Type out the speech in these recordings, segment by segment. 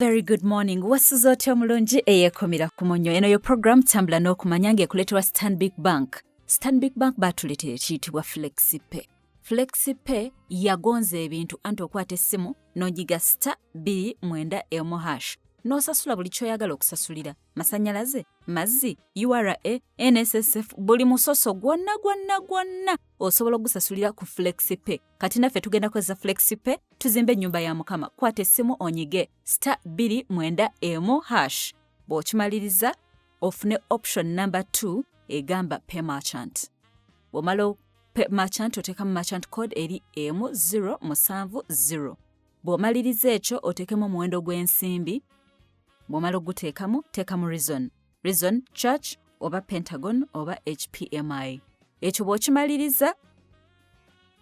Very good morning. Wasuze otya omulungi eyeekumira ku munnyo? Eno yo program Tambula n'Okumanya ng'ekuleeterwa Stanbic Bank. Stanbic Bank baatuleetera ekiyitibwa FlexiPay. FlexiPay yagonza ebintu, anti okwata essimu n'onyiga *291# n'osasula buli ky'oyagala okusasulira: masannyalaze, mazzi, URA, NSSF, buli musoso gwonna gwonna gwonna osobola okugusasulira ku FlexiPay. Kati naffe tugenda kukozesa FlexiPay tuzimbe ennyumba ya Mukama. Kwata essimu onyige *291#. Bw'okimaliriza ofune option number 2 egamba pay merchant. Bw'omala pay merchant, oteekamu merchant code eri 1070. Bw'omaliriza ekyo, oteekemu omuwendo gw'ensimbi. Bw'omala oguteekamu, teekamu reason, reason church oba Pentagon oba HPMI. Ekyo bw'okimaliriza,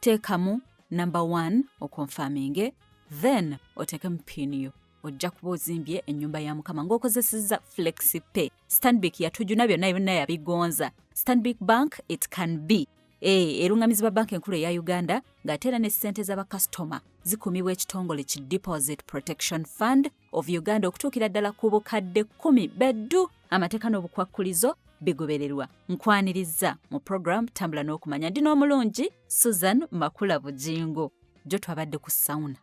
teekamu number 1 oconfirminge, then oteekemu PIN yo. Ojja kuba ozimbye ennyumba ya Mukama ng'okozesezza FlexiPay. Stanbic yatujuna byonna byonna, yabigonza. Stanbic Bank, it can be. Erungamizibwa Banka Enkulu eya Uganda, ng'ate era ne ssente z'abakasitoma zikumibwa ekitongole ki Deposit Protection Fund of Uganda okutuukira ddala ku bukadde 10 beddu. Amateeka n'obukwakkulizo bigobererwa. Nkwaniriza mu program Tambula n'Okumanya. Ndi n'omulungi Susan Makula Bujingo. Jo twabadde ku sauna.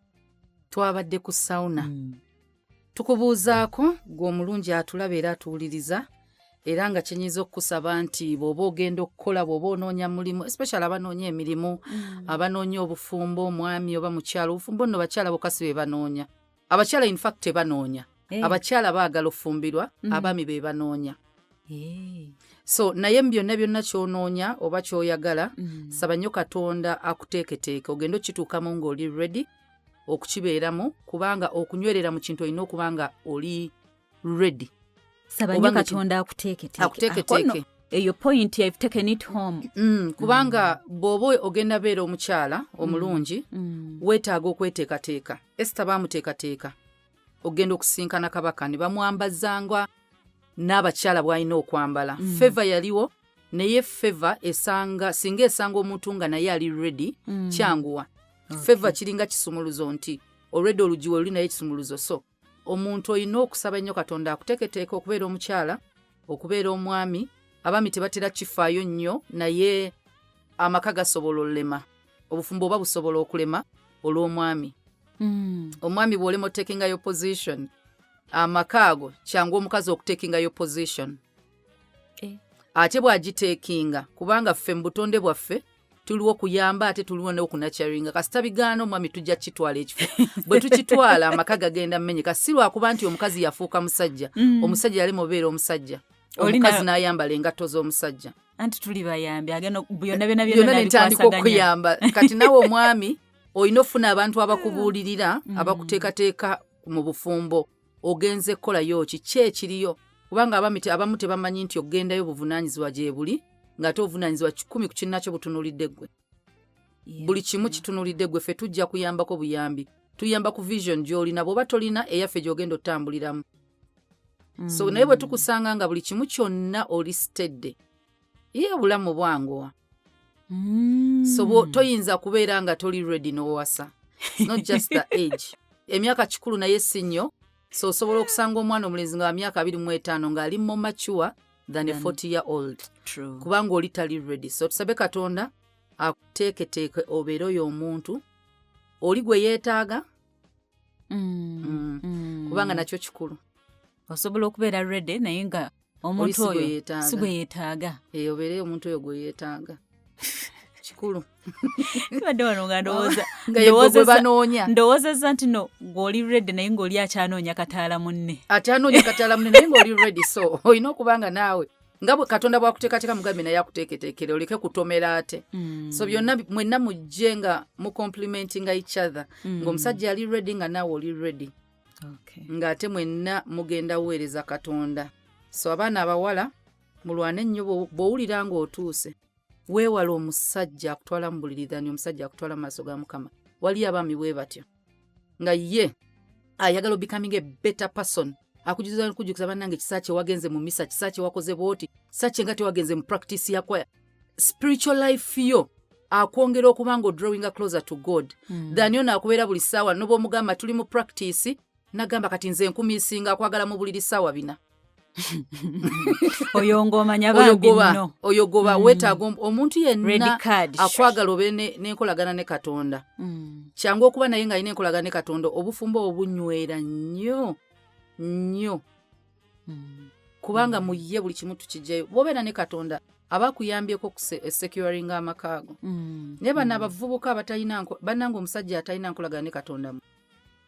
Twabadde ku sauna. Tukubuuzaako gwe omulungi atulaba era atuwuliriza, era nga kyenyinza okukusaba nti bw'oba ogenda okukola, bw'oba onoonya mulimu, especially abanoonya emirimu, abanoonya obufumbo, omwami oba mukyala. Obufumbo nno bakyala bokka si be banoonya. Abakyala in fact tebanoonya. Abakyala baagala ofumbirwa, abaami be banoonya. So naye mu byonna byonna ky'onoonya oba ky'oyagala, saba nnyo Katonda akuteeketeeke ogende okituukamu ng'oli ready okukibeeramu, kubanga okunywerera mu kintu olina okuba nga oli ready. Saba nnyo Katonda akuteeketeeke. Akuteeketeeke. Eyo point, I've taken it home. Kubanga bw'oba ogenda beera omukyala omulungi, weetaaga okweteekateeka. Esita baamuteekateeka ogenda okusinkana kabaka ne bamwambazanga n'abakyala bw'alina okwambala. Favor yaliwo, naye favor esanga singa esanga omuntu nga naye ali ready, kyanguwa. Favor kiringa kisumuluzo nti already oluggi we luli, naye kisumuluzo. So omuntu olina okusaba ennyo Katonda akuteeketeeka okubeera omukyala, okubeera omwami. Abaami tebatera kifaayo nnyo, naye amaka gasobola olema, obufumbo oba busobola okulema olw'omwami. Omwami bw'olema otakingayo position, amaka ago kyangu omukazi okutekingayo position. Ate bw'agiteekinga, kubanga ffe mu butonde bwaffe tuliwo okuyamba, ate tuliwo n'okunurturinga. Kasita bigaana omwami, tujja kukitwala ekifo. Bwe tukitwala, amaka gagenda mmenyeka, si lwakuba nti omukazi yafuuka musajja. Omusajja yali mubeera omusajja, omukazi n'ayambala engatto z'omusajja. Anti tuli bayambi, agenda byonna byonna. Byonna netandika okuyamba. Kati nawe omwami olina okufuna abantu abakubuulirira, abakuteekateeka mu bufumbo. Ogenze kukolayo ki? Ki ekiriyo? Kubanga abamu tebamanyi nti okugendayo buvunaanyizibwa gye buli, ng'ate obuvunaanyizibwa 100 ku kinnakyo butunuulidde ggwe. Buli kimu kitunuulidde ggwe. Ffe tujja kuyambako buyambi, tuyamba ku vision gy'olina. Bw'oba tolina eyaffe gy'ogenda otambuliramu. So naye bwe tukusanga nga buli kimu kyonna oli steady, ye obulamu bwanguwa. So toyinza kubeera nga toli ready n'owasa. Not just the age, emyaka kikulu naye si nnyo. So osobola okusanga omwana omulenzi nga wa myaka 25 ng'ali more mature than a 40 year old, kubanga oli tali ready. So tusabe Katonda akuteeketeeke obeere oyo omuntu oli gwe yeetaaga. Kubanga nakyo kikulu. Osobola okubeera ready naye nga omuntu oyo si gwe yeetaaga. Obeere omuntu oyo gwe yeetaaga, kikulu. Badde wano nga ndowooza nga ye gwe banoonya. Ndowoozezza nti no ng'oli ready naye ng'oli akyanoonya kataala munne. Akyanoonya kataala munne naye ng'oli ready. So olina okuba nga naawe nga bwe Katonda bwakuteekateeka, mugambe naye akuteeketeekere oleke kutomera ate. So byonna mwenna mujje nga mucomplimentinga each other, ng'omusajja ali ready nga naawe oli ready, ng'ate mwenna mugenda weereza Katonda. So abaana abawala, mulwane nnyo. Bw'owulira ng'otuuse, weewala omusajja akutwala mu buliri than omusajja akutwala mu maaso ga Mukama. Waliyo abaami bwe batyo nga ye ayagala becoming a better person, akujuza kujukiza, bannange, kisa kye wagenze mu misa, kisa kye wakoze bwoti, kisa kye nga tewagenze mu practice ya kwaya. Spiritual life yo akwongera okuba nga odrawinga closer to God than yo naakubeera buli ssaawa nobwomugamba tuli mu practice. Nagamba kati nze nkumisinga kwagala mu buliri ssaawa 4. Oyo ng'omanya Oyo bambi goba, nno. Oyo goba. Weetaaga omuntu Red yenna card. akwagala obe n'enkolagana ne Katonda. Kyangu okuba naye ng'alina enkolagana ne Katonda, obufumbo obunywera nnyo nnyo, kubanga mu ye buli kimu tukijjayo. Bw'obeera ne Katonda aba akuyambyeko okusecuringa amaka ago. Naye bano abavubuka abatalina bannange, omusajja atalina nkolagana ne Katonda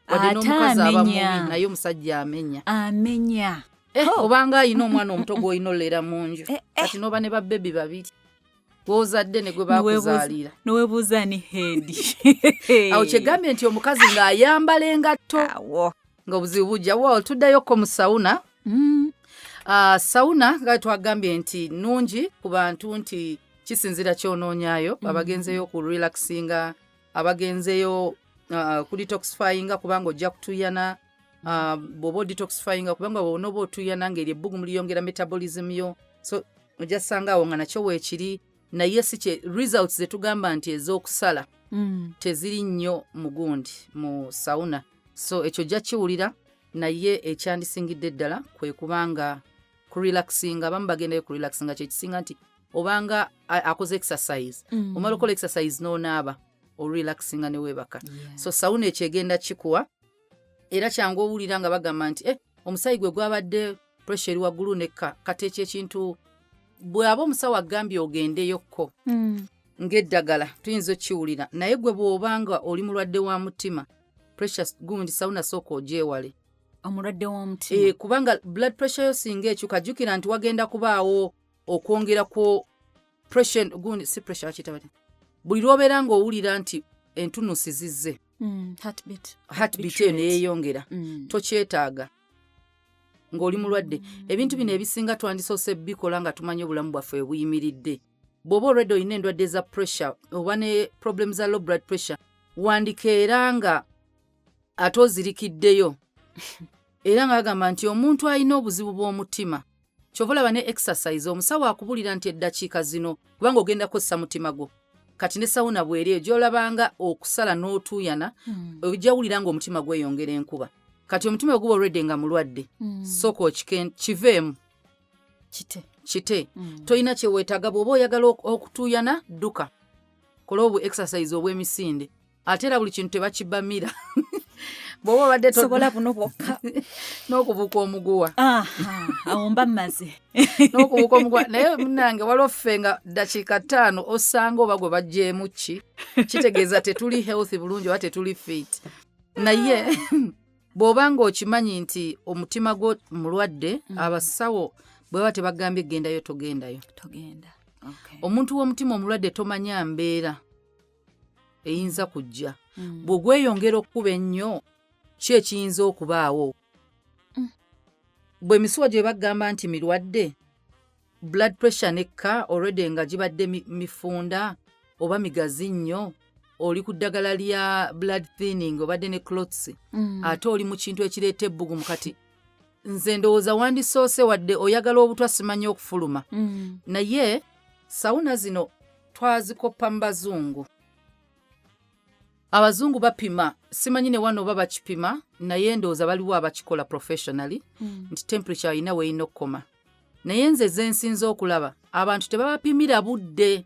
wadde Ate n'omukazi aba mubi, amenya. naye omusajja amenya. Amenya. Eh, obanga ayina omwana omuto gw'olina olera mu nju, Eh, eh. kati n'oba ne babebi babiri gw'ozadde ne gwe bakuzaalira. Neweebuuza ni head. Awo kyegambye nti omukazi ng'ayambala engatto Awo nga obuzibu bujja. Well, tuddayokko mu sauna. Sauna nga twagambye nti nnungi ku bantu, nti kisinzira kyonoonyaayo. Abagenzeyo ku relaxinga, abagenzeyo ku detoxifyinga, kubanga ojja kutuyana. Bw'oba odetoxifyinga, kubanga bw'onooba otuyana ng'eri ebbugumu liyongera metabolism yo, so ojja sanga awo nga nakyo weekiri. Naye si kye results zetugamba nti ez'okusala teziri nnyo mu gundi mu sauna. So ekyo ojja kiwulira, naye ekyandisingidde ddala kwe kubanga kurelaxinga. Abamu bagendayo kurelaxinga, kyekisinga nti obanga akoze exercise, omala okukola exercise n'onaaba, orelaxinga ne weebaka. So sauna ekyo egenda kikuwa. Era kyangu owulira nga bagamba nti eh, omusaayi gwe gwabadde pressure eri waggulu nekka. Kati ekyo ekintu bw'aba omusawo agambye ogendeyokko ng'eddagala, tuyinza okkiwulira. Naye gwe bw'obanga oli mulwadde wa mutima, pressure gundi sauna sooka ogyewale. Omulwadde w'omutima? E, kubanga blood pressure yo singa ekyuka, jjukira nti wagenda kubaawo okwongera ku pressure gundi, si pressure, bakiyita batya, buli lw'obeera ng'owulira nti entunusi zizze, Heartbeat. Heartbeat eyo neyeeyongera. Tokyetaaga ng'oli mulwadde. Ebintu bino ebisinga twandisoose bikola nga tumanyi obulamu bwaffe bwe buyimiridde. Bw'oba olwedde olina endwadde za pressure oba ne problem za low blood pressure, wandika era nga ate ozirikiddeyo. Era nga bagamba nti omuntu alina obuzibu bw'omutima, kyova olaba ne exercise omusawo akubulira nti eddakiika zino, kubanga ogenda kukozesa mutima gwo. Kati ne sauna bweri eyo gy'olabanga okusala n'otuuyana, ojja wulira ng'omutima gweyongera enkuba. Kati omutima bwe guba olwedde nga mulwadde, sooka kiveemu. Kite. Kite. Tolina kyeweetaaga. Bw'oba oyagala okutuuyana, dduka kola obu exercise obw'emisinde. Ate era buli kintu tebakibamira. Bw'oba obadde Sobola buno bwokka. N'okubuuka omuguwa. Aha, awo mba mmaze. N'okubuuka omuguwa. Naye munange, waliwo ffe nga ddakiika 5 osanga oba gwe baggyeemu ki, kitegeeza tetuli healthy bulungi oba tetuli fit. Naye bw'oba ng'okimanyi nti omutima gwo mulwadde, abasawo bwe baba tebagambye gendayo, togendayo. Togenda. Okay. Omuntu w'omutima omulwadde tomanya mbeera eyinza kujja. Bw'ogweyongera okukuba ennyo, ki ekiyinza okubaawo? Bwe misuwa gye bagamba nti mirwadde, blood pressure nekka already nga gibadde mifunda oba migazi nnyo, oli ku ddagala lya blood thinning, obadde ne clots, ate oli mu kintu ekireeta ebbugumu. Kati nze ndowooza wandisoose, wadde oyagala obutwa simanyi okufuluma, naye sauna zino twazikoppa mu bazungu. Abazungu bapima, simanyi ne wano oba bakipima, naye ndowooza baliwo abakikola professionally, nti temperature alina weerina okukoma. Naye nze zensinza okulaba abantu tebabapimira budde.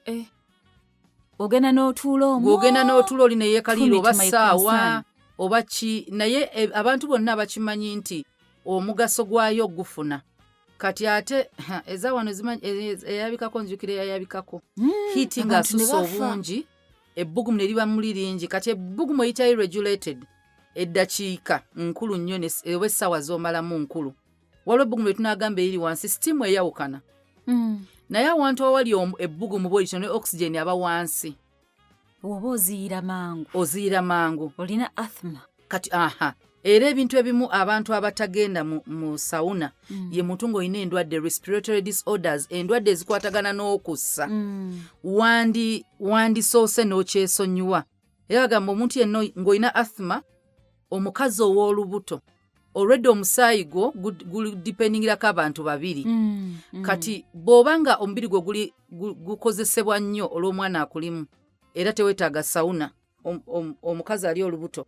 Eh. Ogenda n'otuula omwo. Gw'ogenda n'otuula oli neyeekalira oba Fumit my ssaawa concern. oba ki. Naye abantu bonna bakimanyi nti omugaso gwayo gufuna. Kati ate ha, eza wano eyabikako, nzijukira eyayabikako heat Abantu ne ng'asusse bafa. obungi, ebbugumu ne liba muli lingi. Kati ebbugumu eritali regulated, eddakiika nkulu nnyo oba essaawa z'omalamu nkulu. Waliwo ebbugumu lye tunaagamba eriri wansi, steam eyawukana, naye awantu awali ebbugumu bwelityo ne oxygen aba wansi. Oba oziyira mangu. Oziyira mangu. Olina asthma. Kati aha, era ebintu ebimu abantu abatagenda mu sauna, ye muntu ng'olina endwadde respiratory disorders, endwadde ezikwatagana n'okussa, wandisoose n'okyesonyiwa. Era bagamba omuntu yenna ng'olina asthma, omukazi ow'olubuto, olwedde omusaayi gwo gudipendingirako abantu babiri. Kati bw'oba nga omubiri gwo guli gukozesebwa nnyo olw'omwana akulimu, era teweetaaga sauna. Omukazi ali olubuto.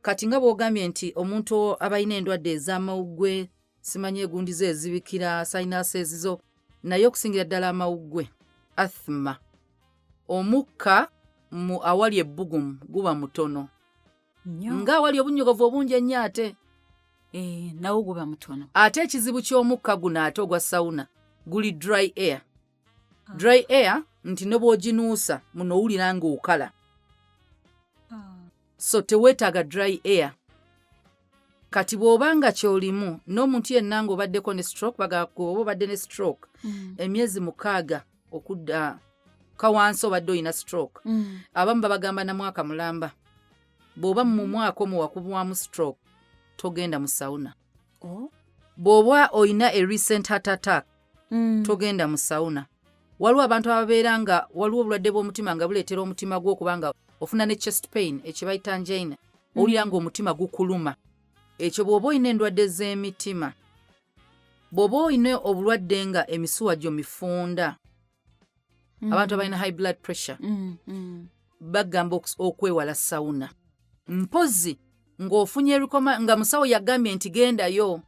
Kati nga bw'ogambye nti omuntu abalina endwadde ez'amawuggwe, simanyi egundi ze ezibikira sinus ezizo, naye okusingira ddala amawuggwe, asthma, omukka mu awali ebbugumu guba mutono nnyo nga awali obunnyogovu obungi ennyo ate. Eh, nawo guba mutono. Ate ekizibu ky'omukka guno ate ogwa sauna guli dry air. Dry air nti ne bw'oginuusa muno owulira ng'okala, so teweetaaga dry air. Kati bw'oba nga ky'olimu n'omuntu yenna ng'obaddeko ne stroke, bagamba oba obadde ne stroke emyezi 6 okudda kawansi obadde olina stroke, abamu babagamba na mwaka mulamba. Bw'oba mu mwaka omwo wakubwamu stroke, togenda mu sauna. Oh. Bw'oba olina a recent heart attack, togenda mu sauna. Waliwo abantu ababeera nga waliwo obulwadde bw'omutima nga buleetera omutima gwo okuba nga ofuna ne chest pain, ekyo bayita angina, owulira ng'omutima gukuluma. Ekyo bw'oba olina endwadde z'emitima, bw'oba olina obulwadde nga emisuwa gyo mifunda, abantu abalina high blood pressure, bagamba okwewala sauna, mpozi ng'ofunye nga musawo yagambye nti gendayo,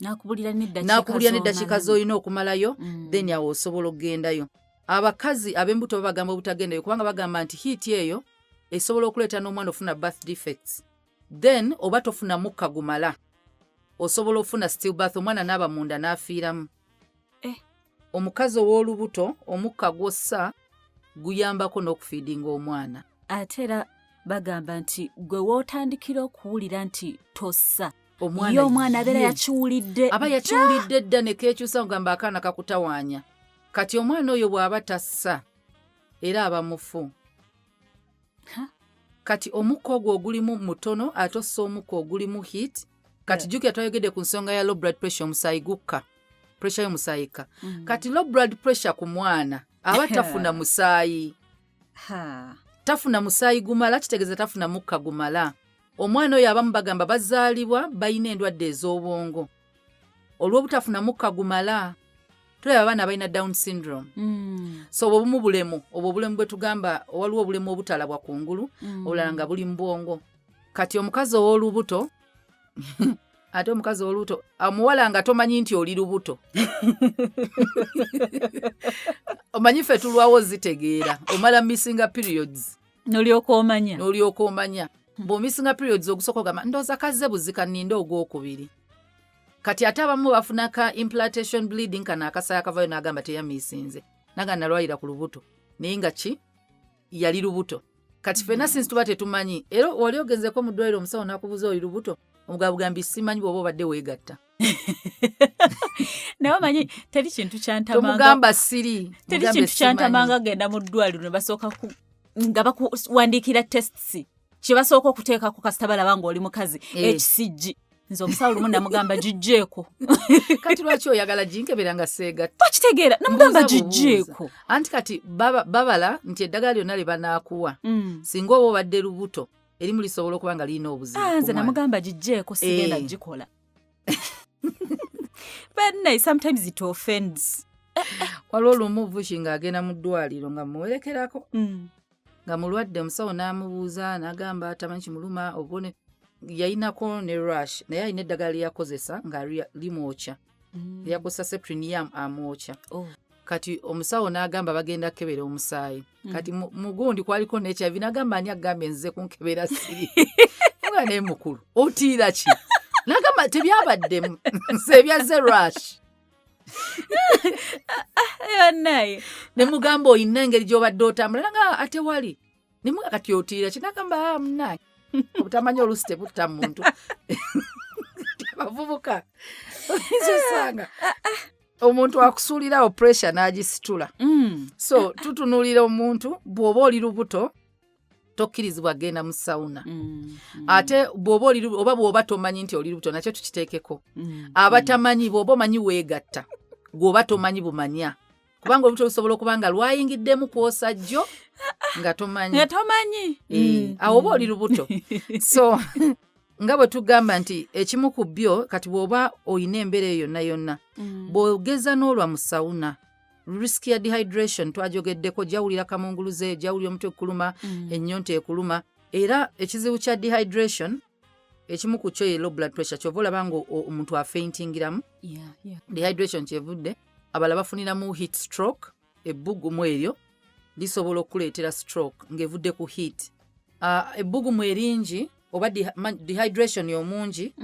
nakubulira n'eddakiika n'akubulira n'eddakiika z'omalamu. Z'olina okumalayo, then awo osobola okugendayo. Abakazi ab'embuto babagamba obutagendayo kubanga bagamba nti heat eyo esobola okuleeta n'omwana ofuna birth defects. Then oba tofuna mukka gumala, osobola ofuna still birth, omwana n'aba munda n'afiiramu. Eh. Omukazi ow'olubuto, omukka gw'ossa guyambako n'okufeedinga omwana. Ate era bagamba nti gwe wootandikira okuwulira nti tossa, omwana ye omwana abeera yakiwulidde. Aba yakiwulidde dda ne keekyusa ngamba akaana kakutawaanya. Kati omwana oyo bw'aba tassa era aba mufu. Ha? Kati omukka ogwo ogulimu mutono, ate ossa omukka ogulimu heat. Kati jjukira twayogedde ku nsonga ya low blood pressure, omusaayi gukka, pressure y'omusaayi kka. Kati low blood pressure ku mwana aba tafuna musaayi, tafuna musaayi gumala, kitegeeza tafuna mukka gumala. Omwana oyo abamu bagamba bazaalibwa balina endwadde ez'obwongo olw'obutafuna mukka gumala. Tulaba abaana abalina Down syndrome. So obwo obumu bulemu, obwo obulemu bwe tugamba, waliwo obulemu obutalabwa kungulu, obulala nga buli mu bwongo. Kati omukazi ow'olubuto, ate omukazi ow'olubuto, omuwala nga tomanyi nti oli lubuto, omanyi ffe tulwawo zitegeera, omala missinga periods. Nolyoka omanya. N'olyoka omanya. Bw'omissinga periods ogusooka, ogamba ndowooza kazze buzika, nninde ogwokubiri. Kati ate abamu bafuna ka implantation bleeding, kano akasaayi akavayo, n'agamba teyamiisinze, naga nalwalira ku lubuto, naye nga ki yali lubuto. Kati ffenna since tuba tetumanyi, era wali ogenzeko mu ddwaliro omusawo n'akubuuza oli lubuto, omugabo bugambi simanyi bw'oba obadde weegatta. Naye omanyi teri kintu kyantamanga Tomugamba siri teri mugambe kintu simanyi. kyantamanga genda mu ddwaliro ne basooka nga bakuwandiikira tests, kye basooka okuteekako kasita balaba ng'oli mukazi, ekisijji. Nze omusawo lumu namugamba gijjeeko. Kati lwaki oyagala ginkebera nga seegatta? Bakitegeera, namugamba Mbuuza bubuuza. gijjeeko. Anti kati babala nti eddagala lyonna lye banaakuwa, singa oba obadde lubuto, erimu lisobola okuba nga lirina obuzibu Ah, ku nze mwana. namugamba gijjeeko, sigenda gikola. But no, sometimes it offends. Waliwo olumu Vushi ng'agenda mu ddwaliro nga muwerekerako, nga mulwadde, omusawo n'amubuuza, n'agamba tamanyi kimuluma, obone yayinako ne rash, naye alina eddagala lyeyakozesa nga limwokya. Yakozesa Septrin, ye amwokya. Oh. Kati omusawo n'agamba bagenda kukebera omusaayi. Kati mugundi kwaliko ne HIV, n'agamba ani agambye nzize kunkebera siri nga naye mukulu otiira ki? N'agamba tebyabaddemu, nze ebyazze rash. Naye ne mugamba oyina engeri gy'obadde otambula nanga ate wali nemuga kati otiira ki? Nagamba, "Ah, munange, obutamanyi oluusi tebutta muntu." Kati abavubuka oyinza osanga omuntu akusuulirawo pressure n'agisitula. So tutunuulira omuntu, bw'oba oli lubuto tokkirizibwa genda mu sauna. Ate bw'oba oli oba bw'oba tomanyi nti oli lubuto, nakyo tukiteekeko. Abatamanyi, bw'oba omanyi weegatta, gw'oba tomanyi bumanya, kubanga olubuto lusobola okuba nga lwayingiddemu kwosa jjo nga tomanyi. Nga tomanyi. Eh, awo oba oli lubuto. So nga bwe tugamba nti ekimu ku byo, kati bw'oba oyina embeera eyo yonna yonna, bw'ogeza n'olwa mu sauna, risk ya dehydration twajogeddeko, jawulira kamunguluze, jawulira omutwe ekuluma, ennyonta ekuluma. Era ekizibu kya dehydration, Ekimu ku kyo ye low blood pressure, kyova olaba nga omuntu afaintingiramu. Dehydration kyevudde abalala bafuniramu heat stroke. Ebbugumu eryo lisobola okukuleetera stroke ng'evudde ku heat. Ebbugumu eringi oba dehydration omungi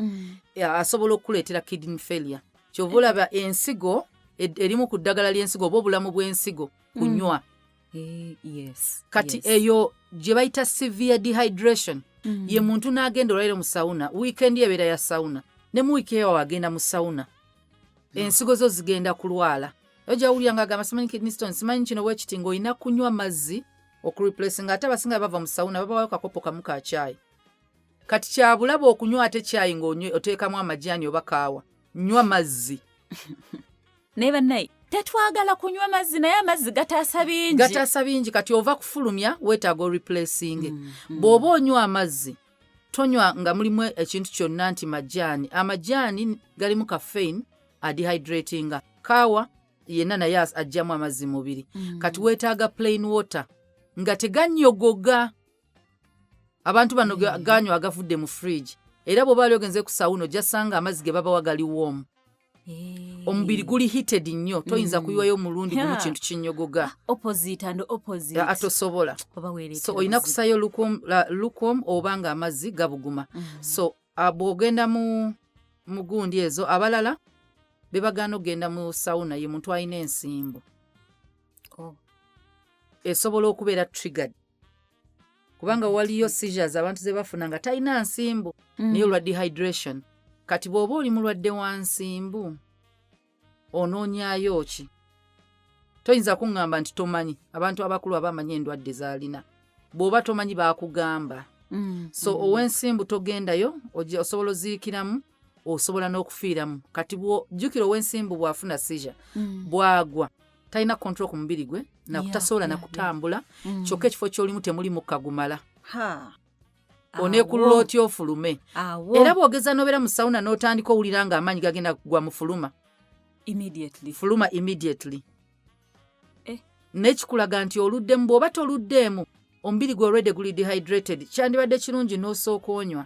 asobola okukuleetera kidney failure. Kyova olaba ensigo erimu ku ddagala ly'ensigo oba obulamu bw'ensigo kunywa. Kati eyo gye bayita severe dehydration ye muntu n'agenda olwaliro mu sauna, weekend ebeera ya sauna, ne mu wiiki eyo agenda mu sauna, ensigo zo zigenda kulwala. Ojja wulira nga agamba, "Simanyi kidney stone, simanyi kino bwekiti," ng'olina kunywa mazzi okureplacinga. Ate abasinga bava mu sauna babawayo kakopo kamu ka caayi. Kati kyabulaba okunywa ate caayi ng'oteekamu amajaani oba kaawa. Nywa mazzi. Naye bannaye, tetwagala kunywa mazzi, naye amazzi gataasa bingi. Gataasa bingi. Kati ova kufulumya, weetaaga oreplacinge. Bw'oba onywa amazzi, tonywa nga mulimu ekintu kyonna nti majaani. Amajaani galimu caffeine adehydratinga. Kaawa yenna naye ajjamu amazzi mubiri. Kati weetaaga plain water nga teganyogoga. Abantu bano ganywa agavudde mu fridge. Era bw'oba ali ogenze ku sauna, ojja sanga amazzi ge babawa gali warm. Omubiri guli heated nnyo, toyinza kuyiwayo omulundi gumu kintu kinyogoga. Opposite and opposite. Atosobola. Oba weereetera So olina obuzibu. Kusayo lukewarm oba nga amazzi gabuguma. So bw'ogenda mu gundi ezo, abalala bebagaana okugenda mu sauna ye muntu alina ensimbu. Esobola okubeera triggered, kubanga waliyo seizures abantu ze bafuna nga talina nsimbu, naye olwa dehydration. Kati bw'oba oli mulwadde wa nsimbu, onoonyaayo ki? Toyinza kuŋŋamba nti tomanyi. Abantu abakulu abamanyi endwadde z'alina, bw'oba tomanyi baakugamba. So ow'ensimbu togendayo, osobola oziikiramu, osobola n'okufiiramu. Kati jjukira, ow'ensimbu bw'afuna seizure, bw'agwa talina control ku mubiri gwe, nakutasobola nakutambula. Kyokka ekifo ky'olimu temuli mukka gumala. Ha. Oneekulula otya ofulume? Awo. Era bw'ogeza n'obeera mu sauna n'otandika owulira nga amaanyi gagenda kugwa mu fuluma. Immediately. Fuluma immediately. Nekikulaga nti oluddemu. Bw'oba toluddeemu, omubiri gwe already guli dehydrated. Kyandibadde kirungi n'osooka onywa,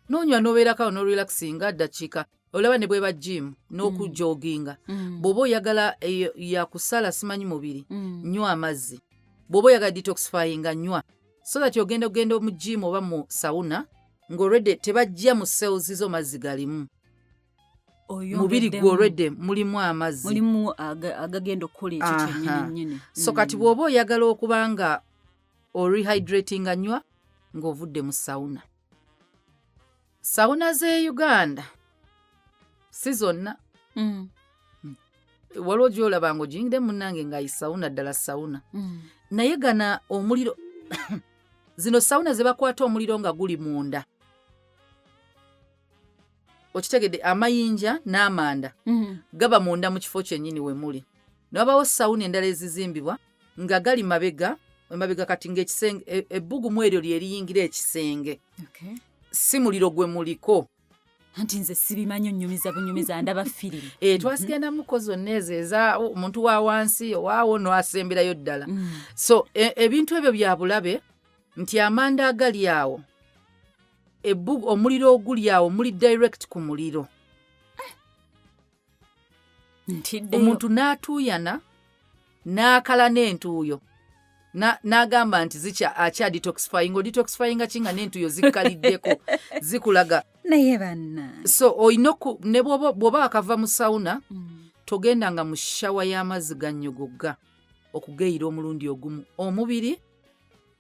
n'onywa n'obeerako awo n'orelaxinga ddakiika. Olaba ne bweba gym n'okujoginga, bw'oba oyagala eyo yakusala simanyi mubiri, nywa amazzi. Bw'oba oyagala detoxifyinga, nywa, so that ogenda ogenda mu gym oba mu sauna ng'already tebajja mu cells zo mazzi galimu, mubiri gwe already mulimu amazzi. Mulimu agagenda okukola ekyo kyennyini nnyini. So kati bw'oba oyagala okuba nga orehydratinga, nywa ng'ovudde mu sauna. Sauna z'e Uganda si zonna. Waliwo gy'olaba nga ogiyingire, munnange, nga sauna ddala sauna, naye gana omuliro. Zino sauna ze bakwata omuliro nga guli munda, okitegedde? Amayinja n'amanda gaba munda mu kifo kyennyini we muli. Ne wabawo sauna endala ezizimbibwa nga gali mabega emabega. Kati ng'ekisenge ebbugumu eryo lye liyingira ekisenge, si muliro gwe muliko. Anti nze sibimanyi, onnyumiza bunyumiza, ndaba firimu. E, twasigendamuko zonna ezo eza omuntu wa wansi owaawo noasemberayo ddala. So ebintu ebyo bya bulabe nti amanda agali awo, omuliro oguli awo muli direct ku muliro. Ntiddeyo. Omuntu n'atuuyana n'akala n'entuuyo, n'agamba nti zikya akya detoxifying. Odetoxifyinga ki nga n'entuuyo zikkaliddeko zikulaga? Naye banna. So olina ne bw'oba wakava mu sauna, togendanga mu shower y'amazzi gannyogoga okugeyira omulundi ogumu. Omubiri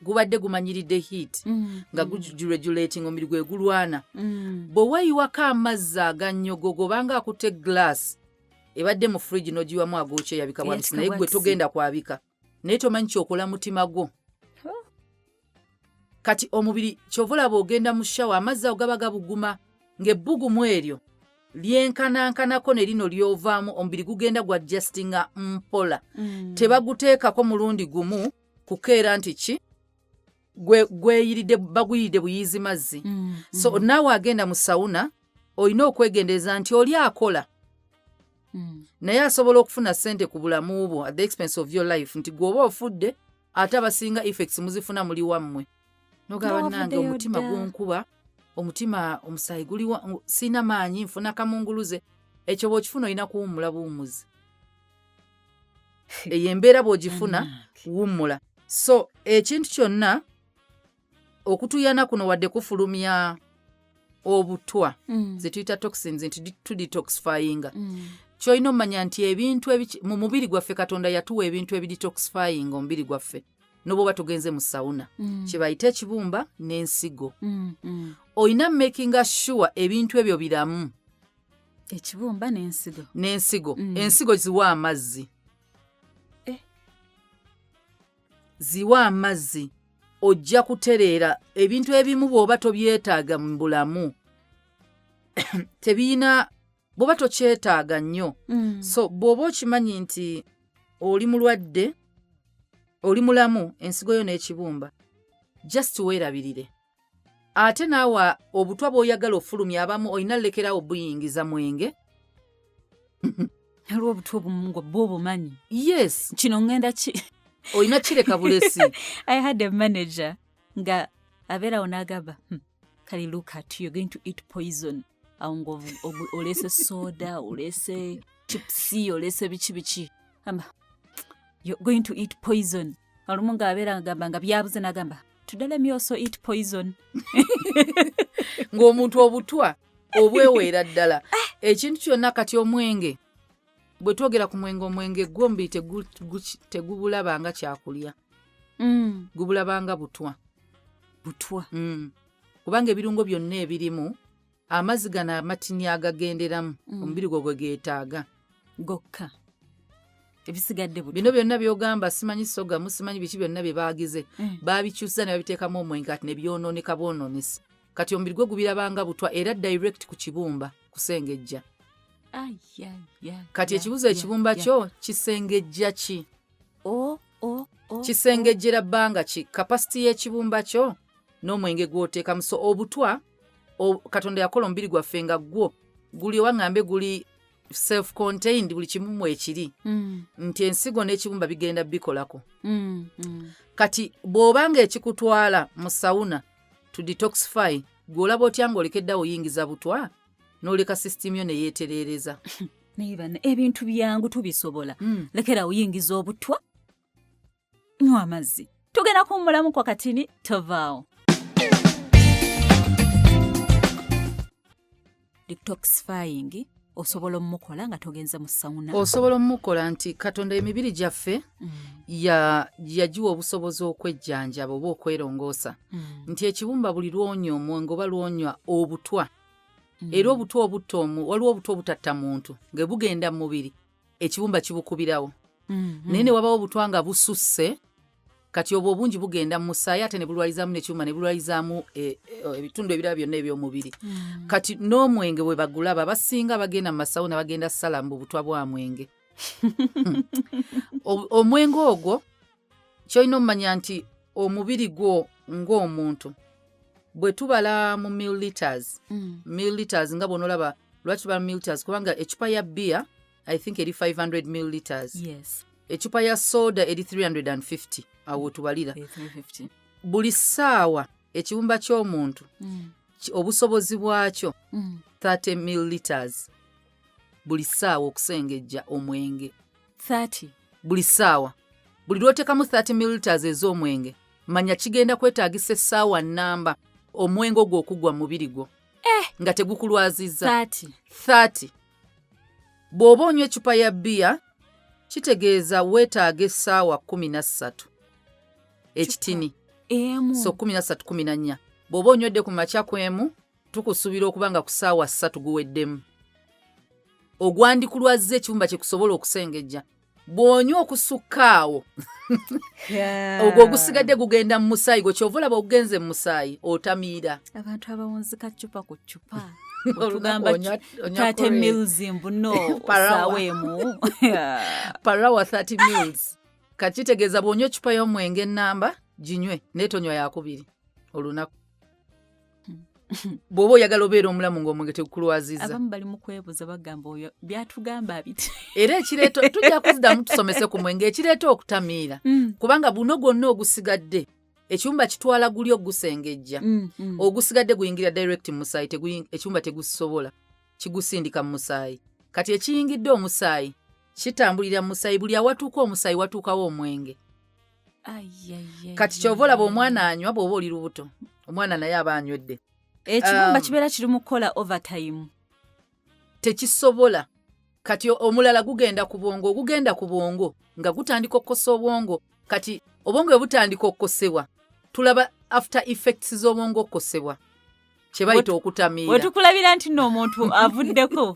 gubadde gumanyiridde heat nga guregulating, omubiri gwe gulwana. Bwe weeyiwako amazzi agannyogogo, obanga akutte glass ebadde mu fridge n'ogiwamu agookya, eyabika bwabisi. Eyatika Naye gwe bwatisi. Togenda kwabika, naye tomanyi kyokola mutima gwo. Kati omubiri kyova olaba ogenda mu shower, amazzi ago gaba gabuguma, ng'ebbugumu eryo lyenkanankanako ne lino lyovaamu. Omubiri gugenda gwadjustinga mpola. Tebaguteekako mulundi gumu kukeera nti ki gweyiridde, baguyiridde buyiizi mazzi. So naawe agenda mu sauna olina okwegendereza nti oli akola, naye asobola okufuna ssente ku bulamu bwo at the expense of your life, nti gweoba ofudde, ate abasinga effects muzifuna muli wammwe, nogaba Nga nange wavuddeyo omutima dda. gunkuba. Omutima, omusaayi guliwa, siina maanyi, nfuna kamunguluze. Ekyo bw'okifuna olina kuwummula buwummuzi. Eyo embeera bw'ogifuna, wummula. So ekintu kyonna okutuyana kuno, wadde kufulumya obutwa ze tuyita toxins nti tudetoxifyinga, kyolina omanya nti ebintu mu mubiri gwaffe, Katonda yatuwa ebintu ebidetoxifyinga omubiri gwaffe n'obwoba tugenze mu sauna, kye bayita ekibumba n'ensigo. Olina makinga sure ebintu ebyo biramu. Ekibumba n'ensigo. N'ensigo. Ensigo ziwa amazzi. Ziwa amazzi, ojja kutereera. Ebintu ebimu bw'oba tobyetaaga mu bulamu, tebiyina, bw'oba tokyetaaga nnyo. So bw'oba okimanyi nti oli mulwadde, oli mulamu, ensigo yo n'ekibumba, just weerabirire. Ate naawe obutwa bw'oyagala ofulumya, abamu olina lekerawo buyingiza mwenge. Waliwo obutwa obumu nga bwo obumanyi. Yes. Kino ŋŋenda ki. Olina kireka bulesi. I had a manager nga abeerawo n'agamba, kale look at you, you're going to eat poison." Awo nga oleese soda, oleese chipsi, oleese biki biki, amba, "You're going to eat poison." Olumu ng'abeera agamba nga byabuze, n'agamba, "Today let me also eat poison." Ng'omuntu obutwa obweweera ddala ekintu kyonna. Kati omwenge, bwe twogera ku mwenge, omwenge gwo omubiri tegubulaba nga kyakulya. Gubulaba nga butwa. Butwa. Kubanga ebirungo byonna ebirimu, amazzi gano amatini agagenderamu, omubiri gwo gwe geetaaga. Gokka, ebisigadde butwa. Bino byonna byogamba simanyi sogamu, simanyi biki, byonna bye baagize, baabikyusa ne babiteekamu omwenge, kati ne byonooneka bwonoonesi. Kati omubiri gwe gubirabanga butwa, era direct ku kibumba kusengejja. Ai, ai, ai, Kati ai, ekibuzo, ai, ekibumba ai. kyo kisengejja ki? O, o, o, Kisengejjera bbanga ki? Capacity y'ekibumba kyo n'omwenge gw'oteekamu. So obutwa, Katonda yakola omubiri gwaffe nga gwo guli, oba ŋŋambe guli self contained, buli kimu mwekiri, nti ensigo n'ekibumba bigenda bikolako. Kati bw'obanga ekikutwala mu sauna to detoxify, gw'olaba otya ng'olekeddeawo oyingiza butwa n'oleka system yo ne yeetereereza? Naye banna, ebintu byangu, tubisobola. Lekera oyingiza obutwa, nywa amazzi. Tugenda kuwummulamu kwa katini, tovaawo. Detoxifying osobola omukola nga togenze mu sauna? Osobola omukola, nti Katonda emibiri gyaffe yagiwa obusobozi okwejjanjaba oba okwerongoosa, nti ekibumba buli lwonywa omwenge oba lwonywa obutwa, era obutwa obutta omu, waliwo obutwa obutatta muntu nga bugenda mu mubiri, ekibumba kibukubirawo. Naye ne wabawo obutwa nga bususse, kati obwo obungi bugenda mu musaayi, ate ne bulwalizaamu n'ekyuma, ne bulwalizaamu ebitundu ebirala byonna eby'omubiri. Kati n'omwenge bwe bagulaba, abasinga bagenda mu masawuna bagenda sala mu butwa bwa mwenge. Omwenge ogwo, kyolina omumanya nti omubiri gwo ng'omuntu, bwe tubala mu milliliters, milliliters nga bw'onoolaba, lwaki tubala milliliters? Kubanga ecupa ya bbiya, I think, eri 500 milliliters. Ecupa ya soda eri 350. Awo tubalira. 350. Buli ssaawa ekibumba ky'omuntu obusobozi bwakyo 30 milliliters buli ssaawa okusengejja omwenge. 30? Buli ssaawa. Buli lw'oteekamu 30 milliliters ez'omwenge, manya kigenda kwetaagisa essaawa nnamba omwenge ogwo okuggwa mu mubiri gwo nga tegukulwazizza. 30? 30. Bw'oba onywa ecupa ya bbiya, kitegeeza weetaaga essaawa 13 ekitini. Emu? So 13, 14. Bw'oba onywedde ku makya kwemu, tukusuubira okuba nga ku ssaawa 3 guweddemu ogwandikulwazza ekibumba kye kusobola okusengejja. Bw'onywa okusukka awo, ogwo ogusigadde gugenda mu musaayi gwe. Kyova olaba ogugenze mu musaayi, otamiira. Abantu abawunzika cupa ku cupa. Olunaku otugamba onywa 30 mils mbuno Per hour. saawa emu. Per hour 30 mils. Kati kitegeeza bw'onywa ecupa y'omwenge ennamba, ginywe, naye tonywa yakubiri olunaku, bw'oba oyagala obeera omulamu ng'omwenge tegukulwazizza. Abamu bali mu kwebuuza, bagamba, "Oyo byatugamba biti?" Era ekireeta, tujja kuziddamu tusomese ku mwenge, ekireeta okutamiira, kubanga buno gwonna ogusigadde Ekibumba kitwala guli ogusengejja. Ogusigadde guyingira direct mu musaayi, ekibumba tegusobola, kigusindika mu musaayi. Kati ekiyingidde omusaayi kitambulira mu musaayi, buli awatuuka omusaayi watuukawo omwenge. Kati kyova olaba omwana anywa, bw'oba oli lubuto omwana naye aba anywedde. Ekibumba kibeera kiri mu kukola overtime. Tekisobola. Kati omulala gugenda ku bwongo, ogugenda ku bwongo nga gutandika okukosa obwongo. Kati obwongo bwe butandika okukosebwa, tulaba after effects z'obwongo okukosebwa, kye bayita okutamiira. Wetukulabira nti nno omuntu avuddeko.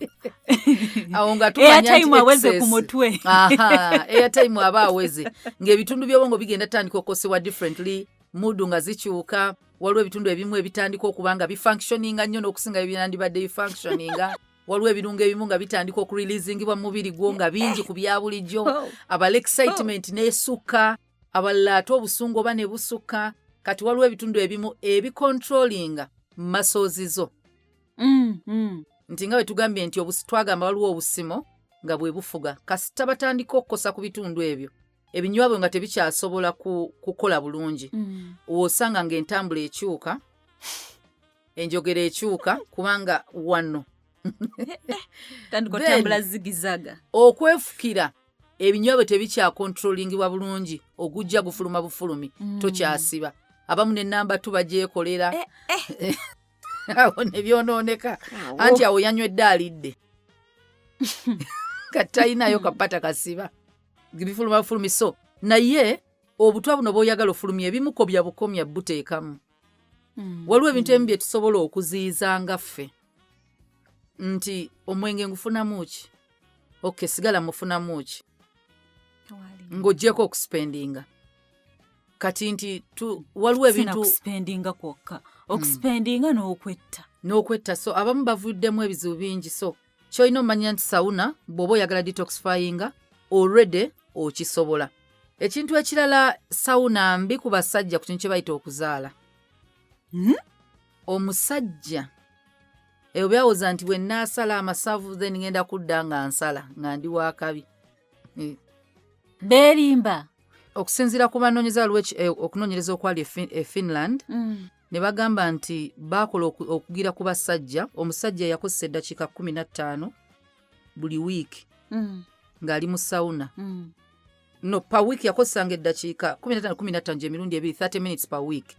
Awo nga tumanya nti airtime aweze ku excess. mutwe. Aha, airtime aba aweze, ng'ebitundu by'obwongo bigenda tandika okukosebwa differently, mood nga zikyuka. Waliwo ebitundu ebimu ebitandika okuba nga bifunctioninga nnyo n'okusinga byandibadde bifunctioninga. Waliwo ebirungo ebimu nga bitandika okureleasingibwa mu mubiri gwo nga bingi ku bya bulijjo. Abala excitement n'esukka, abalala ate obusungu oba ne busukka. Kati waliwo ebitundu ebimu ebicontrollinga muscles zo, nti nga bwe tugambye nti twagamba waliwo obusimo nga bwe bufuga. Kasita batandika okukosa ku bitundu ebyo, ebinywa bwe nga tebikyasobola kukola bulungi, w'osanga ng'entambula ekyuka, enjogera ekyuka, kubanga wano tandika Then- otambula zigizaga. Okwefukira, ebinywa bwe tebikyakontrolingibwa bulungi, ogujja gufuluma bufulumi, tokyasiba. Abamu ne namba tu bagyekolera awo ne byonooneka, anti awo yanywedde alidde, kati talinayo kapata kasiba, bifuluma bufulumi. So naye obutwa buno bw'oyagala ofulumya, ebimukobya bukomya buteekamu. Waliwo ebintu ebimu bye tusobola okuziyiza nga ffe, nti omwenge ngufunamu ki? Ok, sigala mufunamu ki ng'oggyeko okuspendinga? Kati nti waliwo sina ebintu kuspendinga kwokka, okuspendinga n'okwetta. N'okwetta. So abamu bavuddemu ebizibu bingi. So kyolina omanya nti sauna bw'oba oyagala detoxifyinga, already okisobola. Ekintu ekirala, sauna mbi ku basajja ku kintu kye bayita okuzaala. Omusajja ebyo byawoza nti bwe naasala amasavu then ngenda kudda nga nsala nga ndi wakabi. Beerimba. Okusinziira ku banoonyeza, waliwo okunoonyereza okwali e Finland, ne bagamba nti baakola okugira ku basajja. Omusajja yakozesa eddakiika 15 buli wiiki ng'ali mu sauna. No, per week yakozesanga eddakiika 15 15, gyemirundi ebiri, 30 minutes per week.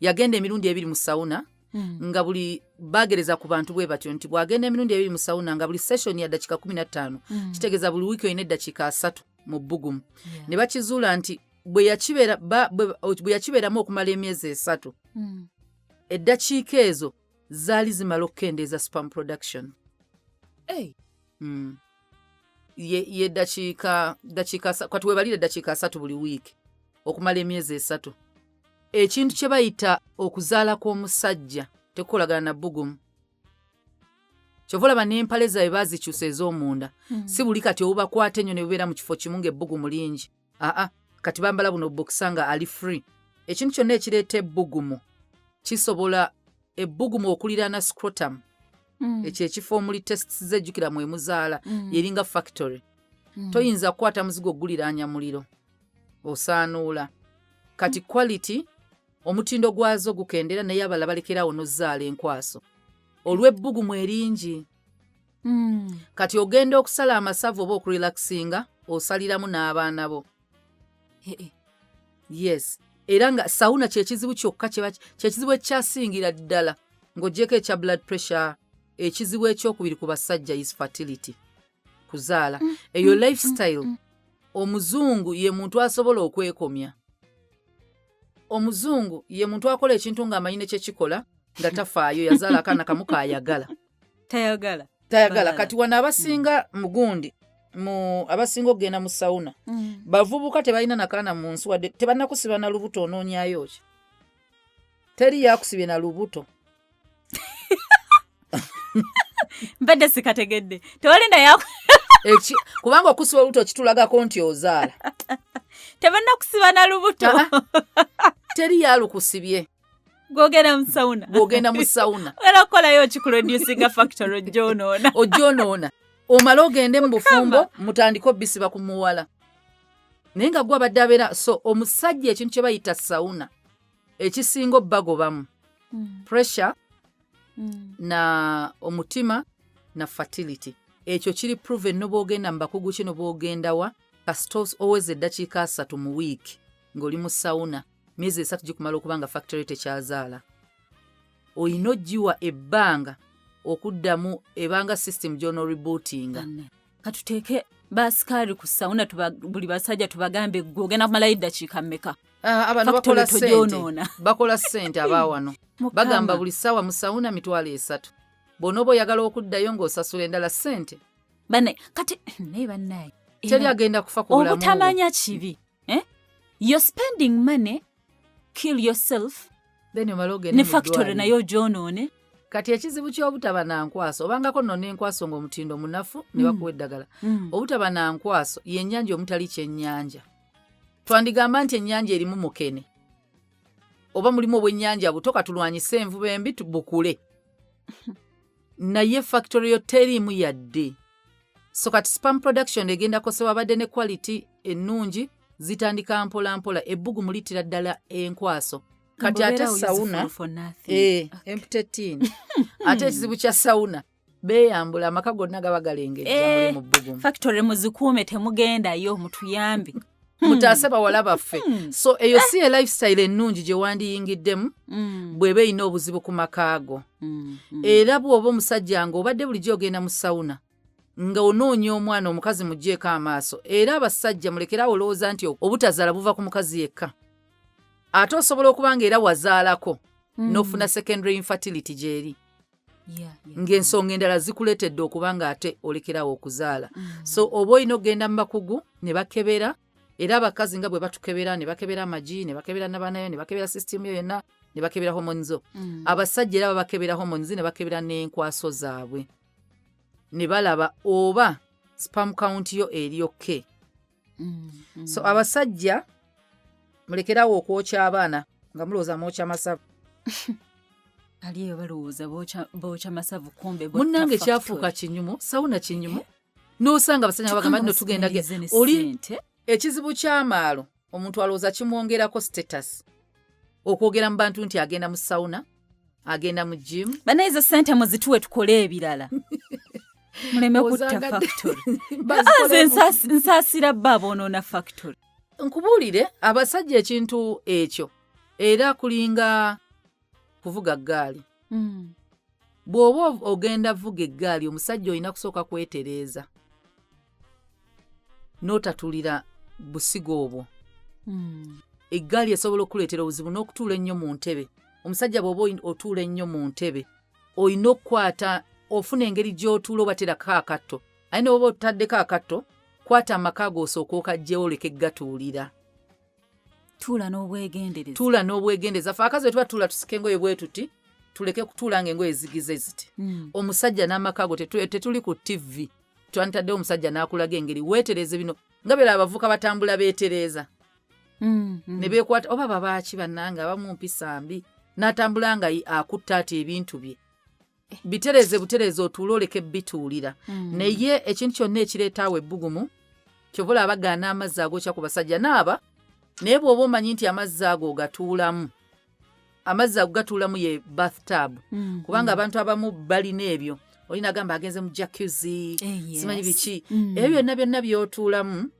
Yagenda emirundi ebiri mu sauna, nga buli bagereza ku bantu bwe batyo nti bw'agenda emirundi ebiri mu sauna nga buli session ya ddakiika 15, kitegeeza buli wiiki olina eddakiika 30 mu bbugumu. Ne bakizuula nti bwe yakibeeramu okumala emyezi 3, eddakiika ezo zaali zimala okukendeeza sperm production. Hey. Ye ddakiika kati webalira eddakiika 30 buli wiiki okumala emyezi 3, ekintu kye bayita okuzaala kw'omusajja tekukolagana na bbugumu. Kyova olaba n'empale zaabwe baazikyusa ez'omunda, si buli kati obubakwata ennyo ne bubeera mu kifo kimu ng'ebbugumu lingi. Aa, kati bambala buno bokisa nga ali free. Ekintu kyonna ekireeta ebbugumu kisobola ebbugumu okuliraana scrotum, ekyo ekifo omuli testes zejjukira mwe muzaala, yeringa factory. Toyinza kukwata muzigo oguliraanya muliro, osaanuula. Kati quality, omutindo gwazo gukendera, naye abalala balekerawo n'ozaala enkwaso olw'ebbugumu eringi. Kati ogenda okusala amasavu oba okurelaxinga, osaliramu n'abaana bo. Yes, era nga sauna kyekizibu kyokka, kyekizibu ekyasingira ddala ng'oggyeko ekya blood pressure. Ekizibu ekyokubiri ku basajja is fertility, kuzaala. Eyo lifestyle. Omuzungu ye muntu asobola okwekomya. Omuzungu ye muntu akola ekintu ng'amanyi ne kyekikola, nga tafaayo. Yazaala akaana kamu kaayagala. Tayagala. Tayagala. Balala. Kati wano abasinga mugundi mu abasinga okugenda mu sauna bavubuka, tebalina nakaana mu nsi, wadde tebannakusiba na lubuto. Onoonyayo ki? Teri yakusibye na lubuto. Mbadde sikategedde, tewali naye Kubanga okusiba olubuto kitulagako nti ozaala. Tebannakusiba na lubuto. Ah, teri yalukusibye. Gwogenda mu sauna. Bw'ogenda mu sauna. Ogenda kukolayo ki kureducinga factor ojoonoona? Ojoonoona, omale ogende mu bufumbo, mutandike obisiba ku muwala, naye nga gwe abadde abeera. So omusajja ekintu kye bayita sauna Ekisinga obbagobamu pressure na omutima na fertility. Ekyo kiri proven, nobwogenda mu bakugu ki, nobwogenda wa, kasita oweza eddakiika 30 mu wiiki ng'oli mu sauna, myezi 3 gikumala okuba nga factory tekyazaala. Olina ogiwa ebbanga okuddamu, ebanga system gy'onorebootinga. Banne, katuteeke basikaali ku sauna, buli basajja tubagambe, gwe ogenda kumalayo eddakiika mmeka? Ah, abantu Factory bakola sente. togyonoona. Bakola sente abaawano. Mukama. Bagamba buli ssaawa mu sauna 30,000. Bw'onooba oyagala okuddayo ng'osasula endala sente. Banne, kati naye bannaye Teri agenda kufa ku bulamu bwo. Obutamanya kibi, eh? You're spending money, kill yourself. Then omale ogende Ne mu factory ddwaliro. Naye ogyonoone. Kati ekizibu ky'obutaba na nkwaso, obangako nno n'enkwaso ng'omutindo munafu ne bakuwa eddagala, obutaba na nkwaso y'ennyanja omutali kyennyanja. Twandigamba nti ennyanja erimu mukene oba mulimu obwennyanja buto, katulwanyise envuba embi bukule, naye factory yo teriimu yadde. So kati sperm production egenda kosebwa, abadde ne quality ennungi zitandika mpola mpola, ebbugumu littira ddala enkwaso. Kati ate sauna, empty tin. Ate ekizibu kya sauna, beeyambula, amaka gonna gaba galengejja, muli mu bbugumu. Factory muzikuume, temugendayo, mutuyambe. Mutaase bawala baffe. So eyo si e lifestyle ennungi gye wandiyingiddemu bw'eba erina obuzibu ku makaago. Era bw'oba omusajja nga obadde bulijjo ogenda mu sauna nga onoonya omwana, omukazi muggyeko amaaso. Era abasajja mulekere awo olowooza nti obutazaala buva ku mukazi yekka. Ate osobola okuba nga era wazaalako n'ofuna secondary infertility gy'eri, ng'ensonga endala zikuleetedde okuba nga ate olekerawo okuzaala. So oba olina okugenda mu bakugu ne bakebera. Era abakazi nga bwe batukebera, ne bakebera amagi, ne bakebera nabanayo, ne bakebera sisitimu yo yonna, ne bakebera hormones zo, abasajja era babakebera hormones, ne bakebera n'enkwaso zaabwe, ne balaba oba sperm count yo eri okay. So abasajja mulekerawo okwokya abaana nga mulowooza mwokya masavu. Ali eyo balowooza bookya masavu, kumbe Munnange, kyafuuka kinyumu, sauna kinyumu, n'osanga abasajja nga bagamba nno tugenda oli. Ekizibu ky'amaalo, omuntu alowooza kimwongerako status okwogera mu bantu nti agenda mu sauna, agenda mu gym. Banaye, ezo sente muzituwe tukole ebirala, muleme kutta factory. Nze nsaasira bba aboonoona factory. Nkubuulire, abasajja ekintu ekyo era kulinga kuvuga ggaali. Bw'oba ogenda vuga eggaali, omusajja olina kusooka kwetereeza n'otatulira busigo obwo. Eggaali esobola okukuleetera obuzibu n'okutuula ennyo mu ntebe. Omusajja bw'oba otuula ennyo mu ntebe, olina okukwata ofuna engeri gy'otuula, oba terako akatto, aye ne bw'oba otaddeko akatto, kwata amaka go osooka okajjewo, oleke gatuulira. Tuula n'obwegendereza. Tuula n'obwegendereza. Fe akazi bwe tuba tuula, tusika engoye bwe tuti, tuleke kutuula ng'engoye zigize ziti. Omusajja n'amaka go, tetuli ku TV, twanditaddewo omusajja n'akulaga engeri weetereeze bino, nga bera abavubuka batambula beetereeza ne beekwata, oba babaaki bannange abamu mpisa mbi, n'atambula nga akutta ati ebintu bye bitereeze butereeze, otuule oleke bituulira. Naye ekintu kyonna ekireetaawo ebbugumu, kyova olaba bagaana amazzi agokya ku basajja naaba. Naye bw'oba omanyi nti amazzi ago ogatuulamu, amazzi ago gatuulamu ye bathtub, kubanga abantu abamu balina ebyo, olina agamba agenze mu jacuzzi, simanyi biki, ebyo byonna byonna by'otuulamu,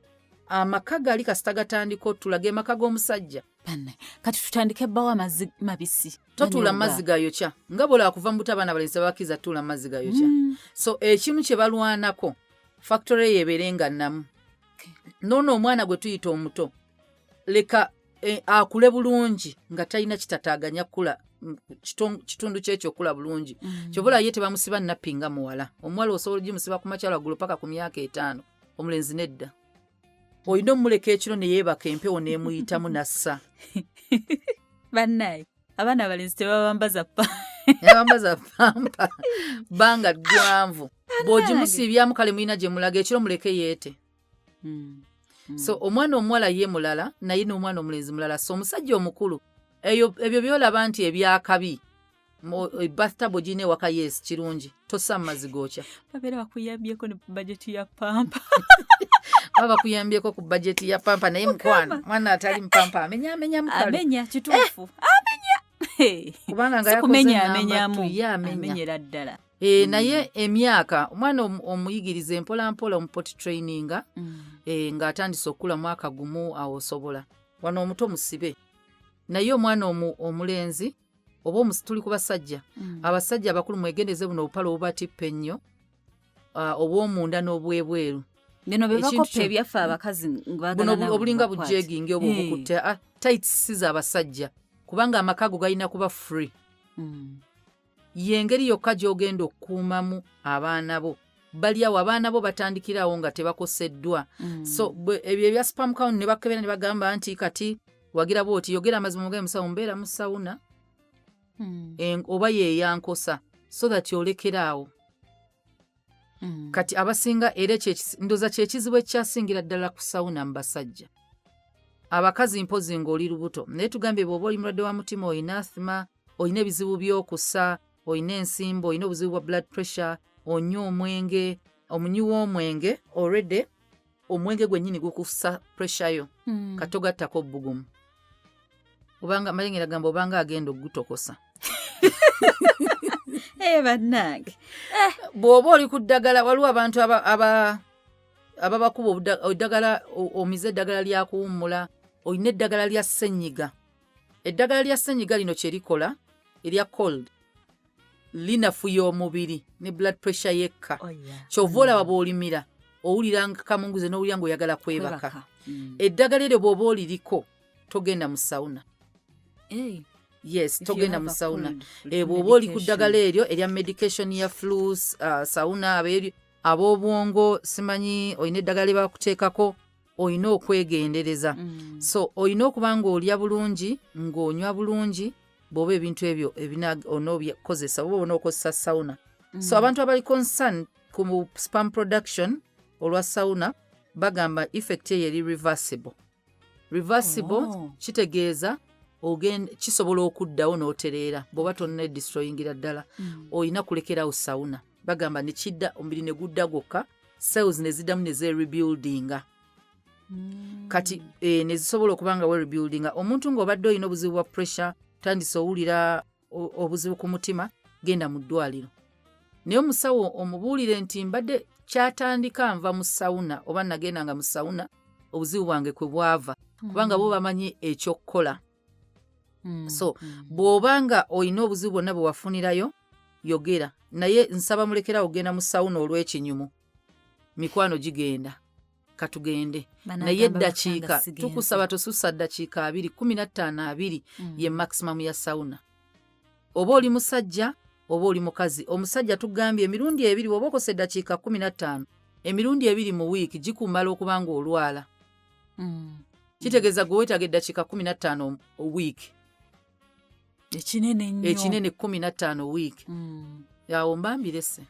amaka gali kasita gatandika otula, ge maka g'omusajja. Banne, kati tutandike bbawo amazzi mabisi. Totuula mu mazzi gayokya, nga bwolaba kuva mu buto abaana abalenzi tebabakkiriza tutuula mu mazzi gayokya. So ekimu kye balwanako, factory eyo ebeere nga nnamu. Noono omwana gwe tuyita omuto, leka akule bulungi nga talina kitataaganya kukula, kitundu kyekyo okula bulungi. Kyova ye tebamusiba nappi nga muwala. Omuwala osobola ogimusiba ku makyalo waggulu paka ku myaka 5. Omulenzi nedda, olina omuleka ekiro ne yeebaka, empewo n'emuyitamu nassa. Bannaye, abaana abalenzi tebabambaza pa Yabambaza pampa bbanga ggwanvu. Bw'ogimusiibyamu, kale mulina gye mulaga ekiro, muleke yeete. So omwana omuwala ye mulala, naye n'omwana omulenzi mulala. So omusajja omukulu, eyo ebyo byolaba nti ebyakabi, bathtub ogirina ewaka, yes, kirungi, tossa mu mazzi gookya. Babeera bakuyambyeko ne bajeti ya pampa. Baba bakuyambyeko ku bajeti ya pampa, naye mukwano, mwana atali mupampa amenya, amenya mukale. Amenya, kituufu, amenya. Kubanga nga yakoze Sikumenya number amenyamu. two, ye amenya. Amenyera ddala. Naye emyaka omwana omuyigirize mpola mpola, omupoti traininga ng'atandise okukula mwaka gumu, awo osobola. Wano omuto musibe, naye omwana omulenzi oba tuli ku basajja. Abasajja abakulu mwegendeze buno obupale obubatippa ennyo, obw'omunda n'obwebweru. Bino bye Ekintu bakoppa ebyaffe abakazi buno baagala nabo obulinga bakwate. Bujegingi obwo obukutte, tights si z'abasajja, kubanga amaka go galina kuba free. Y'engeri yokka gy'ogenda okukuumamu abaana bo. Bali awo, abaana bo batandikirawo nga tebakoseddwa. So ebyo ebya sperm count ne bakebera ne bagamba nti kati wagira bw'oti, yogera amazima, mugende musawo, mbeera mu sauna oba yeeyankosa, so that olekera awo. Kati abasinga era ekyo ndowooza kyekizibu ekyasingira ddala ku sauna mu basajja. Abakazi mpozi ng'oli lubuto, naye tugambye bw'oba oli mulwadde wa mutima, olina asthma, olina ebizibu by'okussa, olina ensimbo, olina obuzibu bwa blood pressure, onywa omwenge, omunywi w'omwenge already omwenge gwennyini gukussa pressure yo. Kati ogattako bbugumu, obanga malengera gamba obanga agenda okugutokosa. Bannange. Bw'oba oli ku ddagala, waliwo abantu ababakuba eddagala, omize eddagala lya kuwummula, olina eddagala lya ssenyiga. Eddagala lya ssenyiga lino kye likola erya cold, linafuya omubiri ne blood pressure yekka. Oh, yeah. Kyova olaba bw'olimira owulira nga kamunguze n'owulira ng'oyagala kwebaka. Kwebaka. Eddagala eryo bw'oba oliriko togenda mu sauna. Yes, togenda mu sauna. Bw'oba oli ku ddagala eryo erya medication ya flus, sauna, ab'obwongo, simanyi olina eddagala lye bakuteekako, olina okwegendereza. So olina okuba ng'olya bulungi, ng'onywa bulungi, bw'oba ebintu ebyo onoobikozesa oba onookozesa sauna. So abantu abali concern ku sperm production olwa sauna, bagamba effect eyo eri reversible. Reversible kitegeeza kisobola okuddawo n'otereera bw'oba tonna destroyingira ddala. Olina kulekerawo sauna, bagamba nekidda, omubiri ne gudda gwokka, cells ne ziddamu ne zerebuildinga. Kati ne zisobola okuba nga werebuildinga. Omuntu ng'obadde olina obuzibu bwa pressure, tandise owulira obuzibu ku mutima, genda mu ddwaliro, naye omusawo omubuulire nti mbadde kyatandika nva mu sauna oba nagendanga mu sauna, obuzibu bwange kwe bwava, kubanga bo bamanyi ekyokukola. So bw'oba nga olina obuzibu bwonna bwe wafunirayo, yogera, naye nsaba mulekerawo ogenda mu sauna olw'ekinyumu. Mikwano gigenda, katugende, naye eddakiika tukusaba tosussa ddakiika 20, 15, 20 ye maximum ya sauna, oba oli musajja oba oli mukazi. Omusajja tugambye emirundi ebiri, oba okosa eddakiika 15 emirundi ebiri mu wiiki gikumala okuba nga olwala. Kitegeeza gwe weetaaga eddakiika 15 wiiki. Ekinene nnyo. Ekinene 15 wiiki. Awo mbambirese.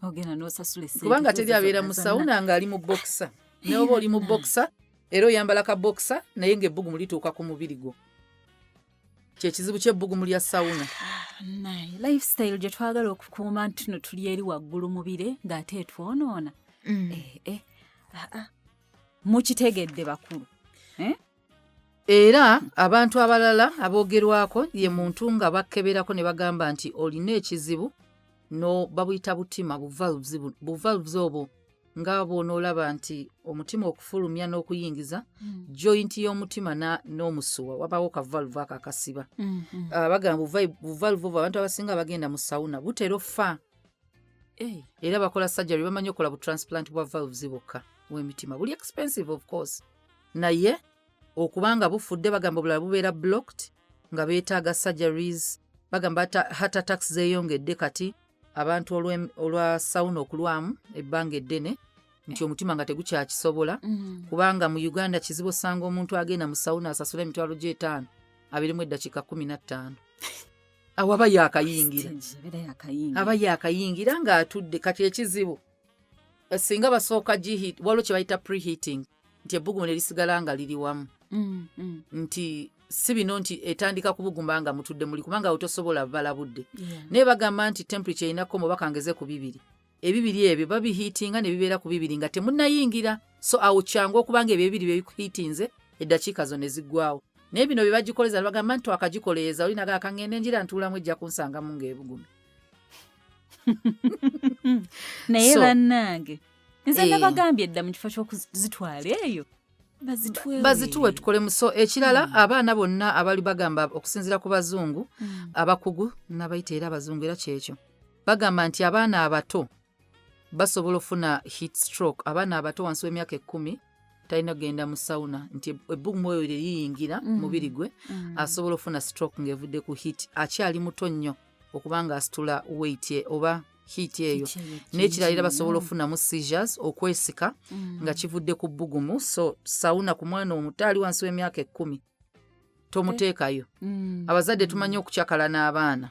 Ogenda n'osasula essente kubanga teri zo abeera zonna mu zonna. sauna ng'ali mu boxer. Naye oba oli mu boxer era oyambala ka boxer, naye ng'ebbugumu lituuka ku mubiri gwo. Kyekizibu ky'ebbugumu lya sauna. Naye lifestyle gye twagala okukuuma nti tuno tuli eri waggulu mu bire ng'ate etwonoona. Ah, ah. Mukitegedde bakulu, eh? Era abantu abalala aboogerwako ye muntu nga bakkeberako ne bagamba nti olina ekizibu no babuyita butima bu valves, bu valves obwo nga bw'onoolaba nti omutima okufulumya n'okuyingiza, joint y'omutima n'omusuwa wabawo ka valve ako akasiba. Bagamba bu valve obwo abantu abasinga bagenda mu sauna butera offa. Era bakola surgery, bamanyi okukola bu transplant bwa valves bwokka w'emitima. Buli expensive of course, naye okubanga bufudde, bagamba obulala bubeera blocked nga beetaaga surgeries. Bagamba heart attacks zeeyongedde kati abantu olwa sauna okulwamu ebbanga eddene, nti omutima nga tegukyakisobola. Kubanga mu Uganda kizibu osanga omuntu agenda mu sauna asasula emitwalo gy'etaano abirimu eddakiika 15, awo aba yaakayingira. Stage, abeera yakayingira. Aba yaakayingira ng'atudde. Kati ekizibu singa basooka giheat, waliwo kye bayita preheating, nti ebbugumu ne lisigala nga liri wamu, nti si bino nti etandika kubuguma nga mutudde muli, kubanga awo tosobola bala budde. Naye bagamba nti temperature erinako mu bakangeze ku bibiri, ebibiri ebyo babihiitinga ne bibeera ku bibiri nga temunnayingira. So awo kyangu okubanga ebyo ebibiri byebikuhiitinze, eddakiika zo ne ziggwawo. Naye bino bye bagikoleza, bagamba nti twakagikoleeza, oli nagaa kangende njira ntuulamu, ejja kunsangamu ng'ebugumi. Naye bannange, nze nabagambye dda, mu kifo ky'okuzitwala eyo, bazituwe. Bazituwe tukolemu. So ekirala, abaana bonna abali bagamba, okusinziira ku bazungu abakugu, nabayita era abazungu, era kyekyo bagamba nti abaana abato basobola ofuna heat stroke. Abaana abato wansi w'emyaka 10 talina kugenda mu sauna, nti ebbugumu eyo lye liyingira mubiri gwe, asobola ofuna stroke ng'evudde ku heat. Akyali muto nnyo okuba nga asitula weight oba heat eyo. N'ekirala era basobola ofunamu seizures, okwesika, nga kivudde ku bbugumu. So sauna ku mwana omuto ali wansi w'emyaka 10 tomuteekayo. Abazadde tumanyi okukyakala n'abaana.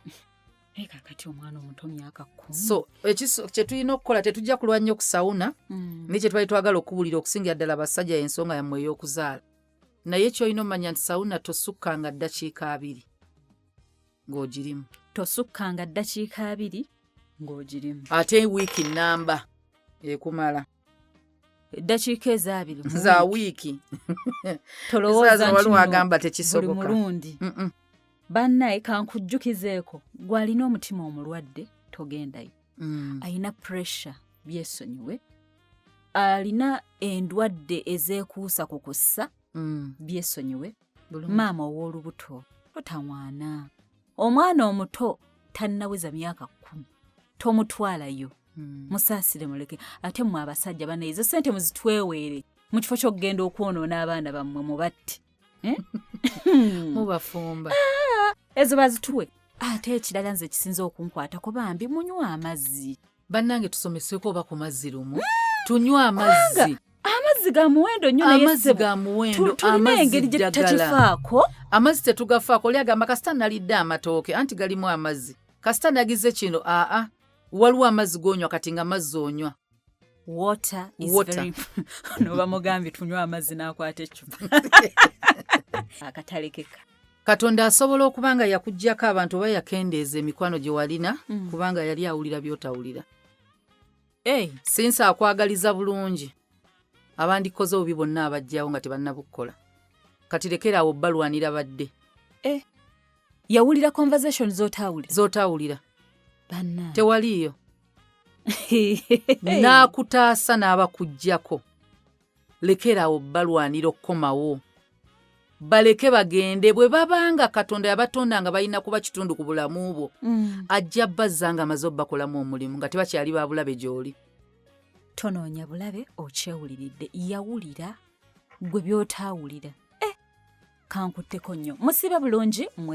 Naye kakati omwana omuto myaka 10? So kye tulina okukola, tetujja kulwa nnyo ku sauna, naye kye twali twagala okubulira okusingira ddala abasajja, ensonga yammwe ey'okuzaala. Naye kyolina omanya nti sauna tosukkanga ddakiika 20 ng'ogirimu. Tosukkanga ddakiika 20 ng'ogirimu. Ate wiiki nnamba ekumala. Eddakiika ezo 20 mu za wiiki. Wiiki. Tolowooza Saaza nti waliwo nno agamba buli tekisoboka. mulundi. Bannaye, kankujjukizeeko, gw'alina omutima omulwadde togendayo. Alina pressure byesonyiwe, alina endwadde ezeekuusa ku kussa byesonyiwe. Bulungi. Maama ow'olubuto totawaana. Omwana omuto tannaweza myaka 10 tomutwalayo. Musaasire, muleke. Ate mmwe abasajja bana, ezo sente muzitweweere mu kifo ky'okugenda okwonoona abaana bammwe mubatte. Eh? Mubafumba. Ezo bazituwe. Ate ekirala nze kisinza okunkwatako, bambi munywa amazzi. Bannange, tusomeseko oba ku mazzi lumu, tunywe amazzi. Amazzi ga muwendo nnyo, naye Amazzi ssebo, ga muwendo. tulina Amazzi engeri gye ddagala. tutakifaako. Amazzi tetugafaako. Oli agamba kasita nalidde amatooke, anti galimu amazzi, kasita nagize kino. Aa, waliwo amazzi g'onywa kati nga mazzi onywa. Water is Water. very noba mugambye tunywe amazzi n'akwata eccupa akatalekeka. Katonda asobola okuba nga yakuggyako abantu oba yakendeeza emikwano gye walina, kubanga yali awulira by'otawulira. Hey. Since akwagaliza bulungi, abandikoze obubi bonna abajjawo nga tebannabukola. Kati lekeraawo balwanira badde. Eh. Yawulira conversation z'otawulira. Z'otawulira. Banna. Tewaliiyo. N'akutaasa n'abakuggyako. Lekeraawo balwanira okukomawo, baleke bagende. Bwe babanga Katonda yabatonda nga balina kuba kitundu ku bulamu bwo, ajja bazza nga amaze obbakolamu omulimu, nga tebakyali ba bulabe gy'oli. Tonoonya bulabe, okyewuliridde. Yawulira gwe by'otaawulira. Eh, kankutteko nnyo. Musibe bulungi mwe.